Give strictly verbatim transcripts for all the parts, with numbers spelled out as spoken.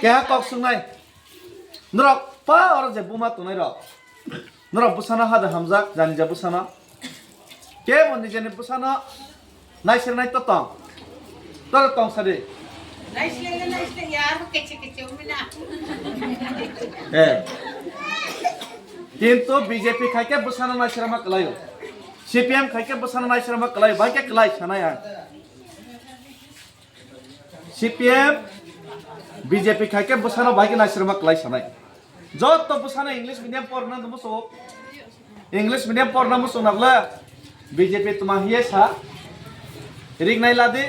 Keha kok swngnai. Norok pa oro je buma tongnai rok. Norok bwsano hada hamjak, jani ja bwsano. Kebo nijeni bwsano naisirnai to tong. Toro tong sadi. Naisle, naisle, yar, keche, keche, umina. Eh. Kintu B J P khai khe bwsano naisirma kwlaio. C P M khai khe bwsano naisirma kwlaio. Bai khe kwlai sanai ang. C P M, B J P khai khe bwsano bai khe naisirma kwlai sanai. Joto bwsano English medium porna muchungo. English medium porna muchungna bwle B J P tuma hiye sa. Rignai ladi,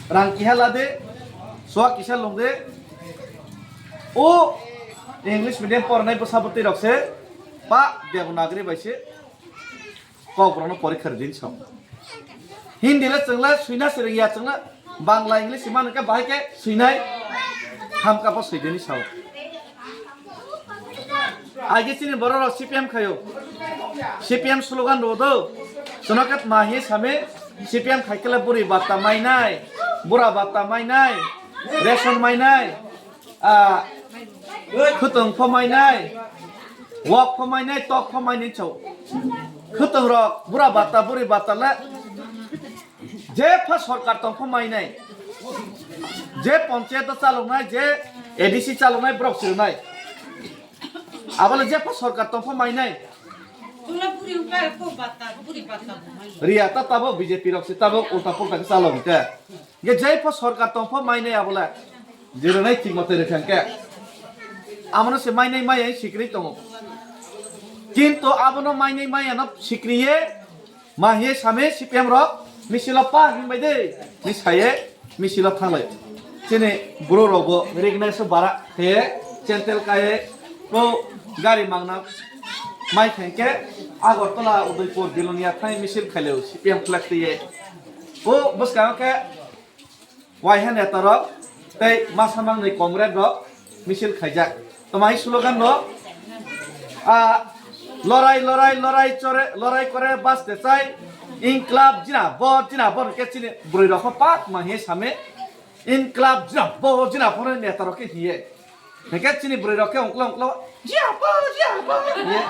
rang kiha ladi, suak kisa lungdi. O English medium pornai bwsa bwtwi rok se pa Devanagari bai se. Kokborokno porikha rwdi hinwi sao. Hindi le chwng le swina se rwngya, chwng le Bangla, English se mano khe bahai khe swinai hamkha pho swidi hinwi sao. Age chini borok rok C P M khaio. C P M slogan rwo do. Chwngno khe tma hiye same C P M khai khe le bwrwi bata mainai, bura bata mainai, ration mainai. Ah, khwtwng pho mainai, wok pho mainai, tok pho mainai chao. Khwtwng rok, bura bata, buri bata le, je pha sorkar tong pho mainai, je panchayat o chaloknai, je A D C chaloknai, borok swrwngnai. Abo le je pha sorkar tong pho mainai. Tula buri hwnkhe ko bata, buri bata bo mai. Riya ta tabok B J P rok se tabok ulta pulta khe chalok hwnkhe. Hwnkhe jai pho sorkar tong pho mainai abo le. Jiranai thik mate rwkha hwnkhe. Amo no se mainai maya sikri tongo. Kintu abo no mainai maya no sikriye ma hiye same C P M rok misil o pa himbai de. Ni saye. Misilo thanglai. Chini bro rokbo rigna se bara khe chentel kai ko gari mangna mai thangke Agartala Udaipur Bilonia thai misil khaileo C P M flag tiye. O bwskango khe waiha neta rok tei masa mangni comrade rok misil khaijak. Toma hai slogan no, ah, lorai, lorai, lorai chore, lorai kore baste chai, inklab jina bo, jina bo ke chini bwrwi rok pho pat ma he same, inklab jina bo, jina bo neta rok ke hiye. Heke chini bwrwi rok ke ungklo ungklo, jia bo, jia bo, hiye.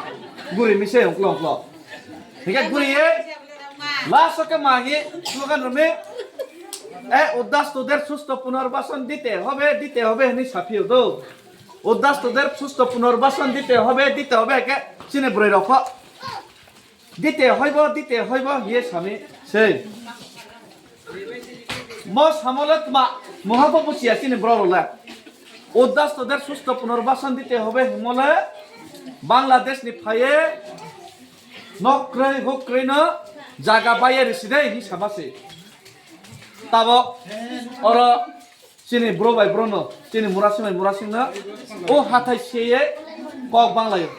Guri mise ungklo ungklo. Heke guri ye, last ke ma he slogan rome, e, uddas toder susto punarbasan dite hobe, dite hobe hini saphiyo do. উদ্বাস্তুদের সুস্থ পুনর্বাসন দিতে হবে, দিতে হবে, কে চিনি ব্রই রফ। দিতে হইব, দিতে হইব, হিয়ে স্বামী সেই। মো সামলে তোমা মহাপ্রভু চিয়া চিনি ব্ররলে। উদ্বাস্তুদের সুস্থ পুনর্বাসন দিতে হবে হিমলে বাংলাদেশ নি ফায়ে নক্রই হুক্রই ন জাগা বাইয়ে রিসিদে হি সামাসি। Tabo oro chini bro bai bro no, chini murasing bai murasing no, o hathai seye kok banglaio.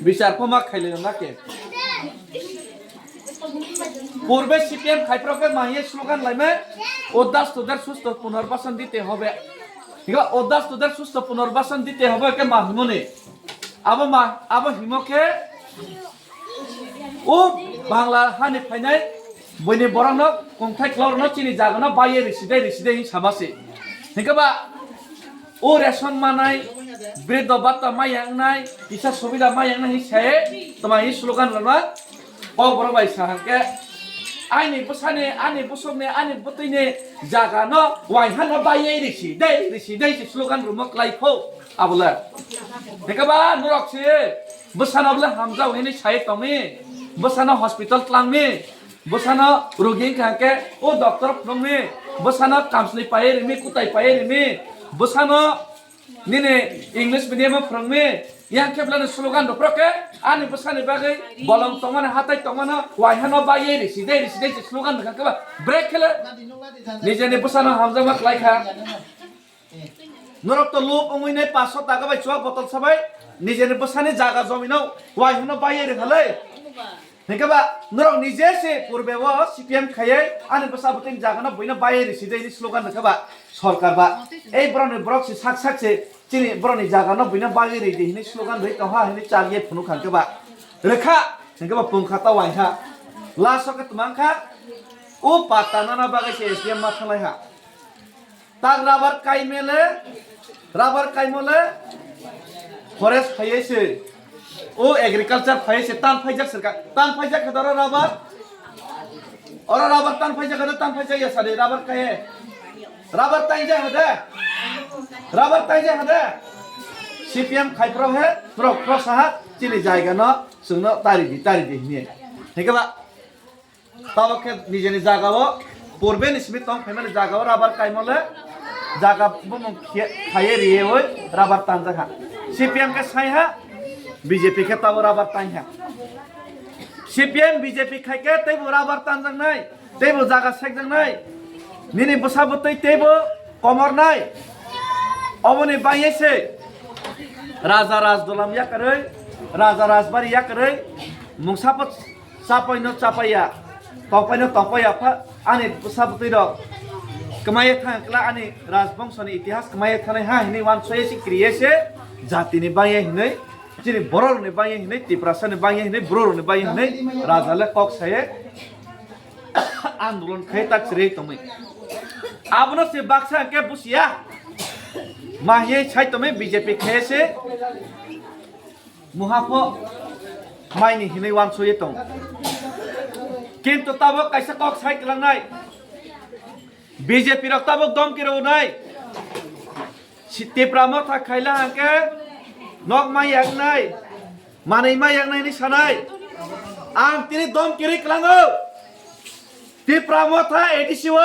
Bichar pho ma khailaio na khe. Purbe C P M khaiprok khe ma hiye slogan laimai, "Uddas toder susto punarbasan dite hobe." Higa uddas toder susto punarbasan dite hobe khe ma himoni. Abo ma, abo himo khe O Bangla hani phainai buini borokno kongthai kwlorokno chini jagano baiye risidai risidai hin samasi. Hinkhe ba o ration manai, briddo bhatta maya wngnai, kisa subida maya wngnai hin saye twmai hin slogan rwna kok borok bai sa hinkhe ani bwsani, ani bwswkni, ani bwtwini jagano waihano baiye risidai risidai se slogan rwma kwlai kho abole. Hinkhe ba norok se Bwsano bwle hamjao hinwi sai tongni, bwsano hospital tlangni, bwsano rugi wngkha hwnkhe o doctor phunukni, bwsano kamchwlwi paiwi rimi, kwtai paiwi rimi, bwsano nini English medium o phwrwngni, yang khe bwleno slogan rwphro khe ani bwsani bagwi bolong tongmani, hatai tongmano, waihano baiwi risidai risidai se slogan rwkha khe ba break khe le nijeni bwsano hamjakma kwlai kha. Norok to lub wngwi nai paanch sho taka bai chuak botol sabai nijeni bwsani jaga jomino wai hwnno baiwi rwkha le. Hinkhe ba norok nije se purbe o C P M khaiwi ani bwsa bwtwini jagano buino baiwi risi de hwnwi slogan rwkha ba sorkar ba. Ei borokni borok se sak sak se chini borokni jagano buino baiwi ridi hwnwi slogan rwi tongha hwnwi chaliye phunukha hinkhe ba. Rwkha hinkhe ba pungkha ta waikha. Last o khe twmangkha o patta nana bagwi se S D M ma thanglaiha. Tak rabar kaimele, Rubber kaimo le forest phaiye se. O agriculture phaiye se, tan phaijak sirka. Tan phaijak khe oro rubber. Oro rubber tan phaijak khe tan phaijak ya sari rubber kaiye. Rubber taijak hade. Rubber taijak hade. C P M khai pro he, pro, pro saha, chini jaiga no, sungno tari di, tari di hini. Hingke ba? Tabok khe nijeni jagao, purbe ni simi tong phaimani jagao rubber kaimole, jaga bumung khaiye riyeoi rubber tanjakha. C P M khe saiha, B J P khe tabo rubber tangha. C P M B J P khaikhe teibo rubber tanjaknai, teibo jaga sekjaknai. Nini bwsa bwtwi teibo komornai. Oboni bangye se Raja Rajdolam yakarwi, Raja Rajbari yakarwi, mungsa po chapai no chapaiya, tongpai no tongpaiya pha, ani bwsa bwtwi rok kwmaiye thang kla, ani rajbongso ni itihas kwmaiye thanai ha hinwi wansoi se kriye se, jati ni bangye hinwi, chini borok ni bangye hinwi, Tiprasa ni bangye hinwi, bru rok ni bangye hinwi, raja le kok saye andolon khai tak chiri tongwi. Abono se baksa ke busiya, mahiye sai tongwi B J P khe se. Muhapho maini hinwi wansoi tong. Kintu tabok kaisa kok sai klangnai. B J P rok tabok domki rwnai. Si Tipra Motha khaila hangke nok mai yaknai. Manwi mai yaknai ni sanai. Ang tini domki ri klango. Tipra Motha A D C o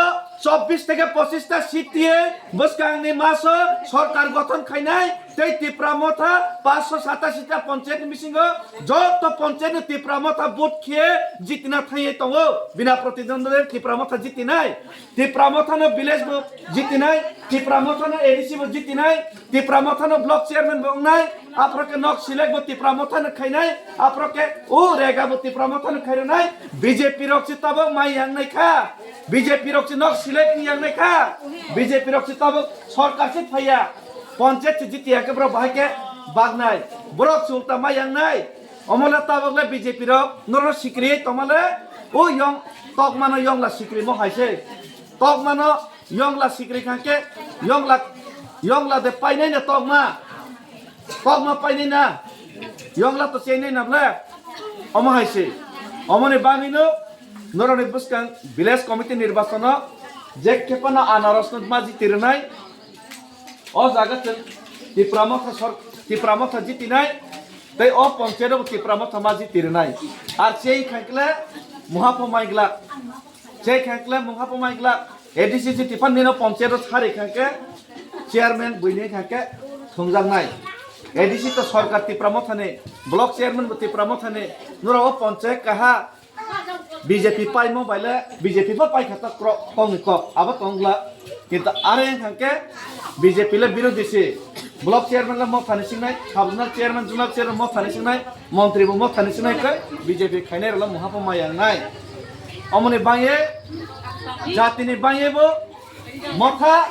chobbish theke pochista seat tiye bwskangni maso sorkar gothon khainai tei Tipra Motha paanch sho satashi ta panchayat ni bisingo joto panchayat no Tipra Motha vote khiye jitina thangwi tongo. Bina protidwondwi Tipra Motha jitinai. Tipra Motha no village bo jitinai. Tipra Motha no A D C bo jitinai. Tipra Motha no block chairman bo wngnai. Aphro khe nok select bo Tipra Motha no khainai, aphro khe o rega bo Tipra Motha no khairwnai, B J P rok se tabok mai yangnai kha, B J P rok se nok select wng yangnai kha, B J P rok se tabok sorkar se phaiya, panchayat se jitiya khe borok bahai khe baknai, borok se ulta mai yangnai, omo le tabok le B J P rok norok sikri tongma le o yong tokma no yongla sikri mo hai se, tokma no Yongla sikri khan khe, yongla, yongla de painai na tokma. Tokma painai na. Yongla to chenai na ble. Omo hai se. Omoni bagwi no noroni bwskang village committee nirbachon o je khe phano anaros no ma jiti rwnai. O jaga chwng Tipra Motha sor-, Tipra Motha jitinai. Tei o panchayat o Tipra Motha ma jiti rwnai. Ar chei khan kle muha pho mai glak. Chei khan kle muha pho mai glak. A D C si tipan nino panchayat o sari khan khe chairman buini khan khe thungjaknai. A D C to sorkar Tipra Motha ni, block chairman bo Tipra Motha ni, nuro o panchayat kaha B J P paimo baile B J P pho paikha to kro-, kok ni kok, abo tong glak. Kintu are khan khe B J P le birodhi si, block chairman le Motha ni singnai, sub zonal chairman, zonal chairman Motha ni singnai, montri bo Motha ni singnai khe B J P khainai rok le muha pho mai yangnai. Omoni bangye jatini bangye bo Motha,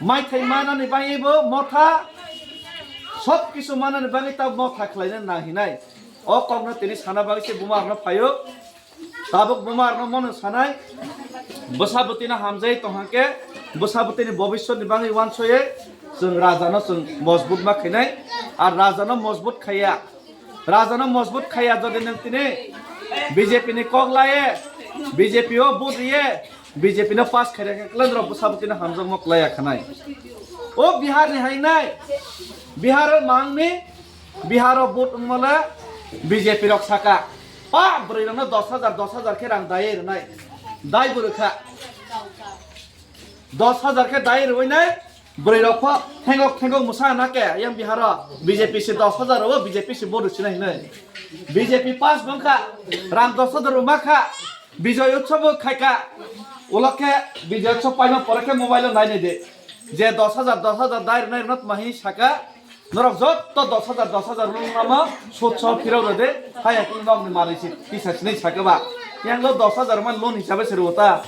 maithai manani bangye bo Motha, sob kisu manani bangye ta Motha khlaina nang hinai. O kokno tini sana bagwi se buma rokno phaio. Tabuk buma rokno mono sanai. Bwsa bwtwino hamjai tongha khe, bwsa bwtwini bobiswtni bagwi wansoye chwng rajano chwng mojbut ma khainai. Ar rajano mojbut khaiya. Rajano mojbut khaiya jodi nwng tini B J P ni kok laye, B J P o vote riye, B J P no pass khairokhe klenrok bwsa bwtwino hamjakma kwlaiya khanai. O Bihar ni hainai, Bihar o mangni, Bihar o vote wngmale B J P rok saka. Pa bwrwi rokno dos hajar, dos hajar khe rang daiwi rwnai. Dai bo rwkha. Dos hajar khe dai rwinai. Bwrwi rok pho thengok thengok mwsa na khe yang Bihar o B J P se dos hajar o B J P se vote rwsina hinwi. B J P pass bangkha, rang dos hajar rwma kha, Bijoy Utsav bo khaikha. Ulo khe Bijoy Utsav paima pore khe mobile o nainai de. Je dos hajar, dos hajar dai rwnai rwna tma hi saka. Norok jotto dos hajar, dos hajar rwnama sutso phirok rwde. Haya kunu nokni manwi se tisa sinai saka ba. Yang lo dos hajar man loan hisabe se rwta.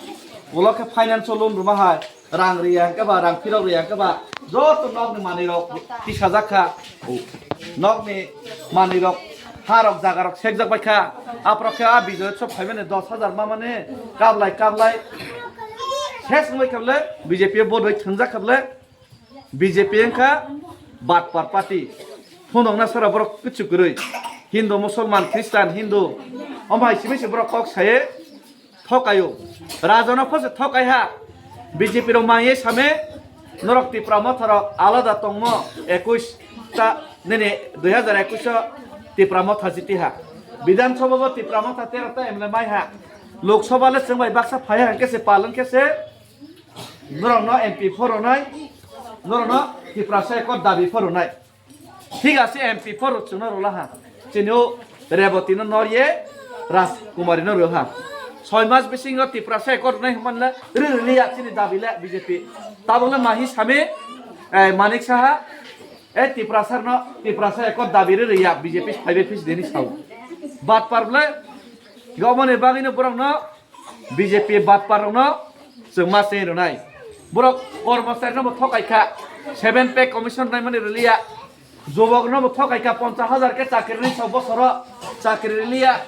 Ulo khe finance o loan rwma hai. Rang riya hwnkhe ba, rang phirok riya hwnkhe ba, joto nokni manwi rok tisajak kha. Nokni manwi rok, ha rok, jaga rok sekjak bai kha. Aphro khe a Bijoy Utsav phaimani dos hajar ma mani kablai kablai ses wngwi kha bwle, B J P o vote rwi thwngjak kha bwle. B J P wngkha batpar party. Phunukna sara borok kichu kwrwi. Hindu, Musulman, Christian, Hindu. Omo hai simi se borok kok saye thokayo. Rajano phose thokai ha. B J P rok manye same norok Tipra Motha rok alada tongmo ekush ta nini dui hazar ekush o Tipra Motha jiti ha. Bidhan Sabha bo Tipra Motha tero ta M L A mai ha. Lok Sabha le chwng bai baksa phai ha hwnkhe se pal hwnkhe se norok no M P phoro nai, norok no Tiprasa ekot dabi phoro nai. Thik ase M P phoro chwngno rwla ha. Chini o Reboti no norye Rajkumari no rw ha. Soi mas bisingo Tiprasa ekot rwnai hwnmanle rw rwliya chini dabi le B J P. Tabok le mahi sami, eh, Manik Saha, eh, Tiprasa no, Tiprasa ekot dabi rw rwya B J P phaibai phis deni sao. Batpar ble gomoni bagwi no borok no B J P batpar rokno chwng ma se rwnai. Borok kormosari no bo thokai kha. Seven pay commission naimani rwliya. Jobok no bo thokai kha, ponchas hajar khe chakri nai sao bosoro chakri rwliya.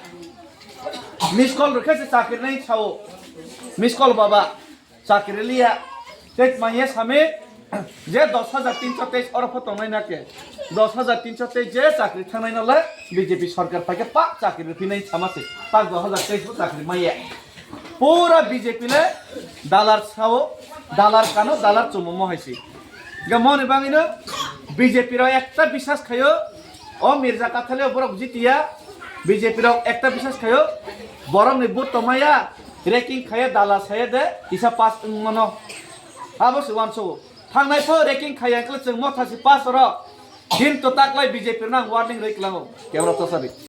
Miss call rwkhe se chakri nai sao. Miss call baba chakri rwliya. Tei manya sami je dos hajar tinso teis oro pho tongnai na khe. Dos hajar tinso teis je chakri thangnai no le B J P sarkar phaikhe pak chakri rwphinai sama se. Pak dos hajar teis bo chakri maya. Pura B J P le dalar sao, dalar kano, dalar chumumo hai se. Ga moni bangino B J P rok ekta biswas khayo, o Mirza Kathali o borok jitiya, B J P rok ekta biswas khayo, borok ni vote tomaya, ranking khaya, dala saya de, isa pass wng mano. Abo se wanso. Thangnai pho ranking khaya, kle chwng Motha si pass oro. Hinto taklai B J P nang warning rwi klango. Kebra tosabi.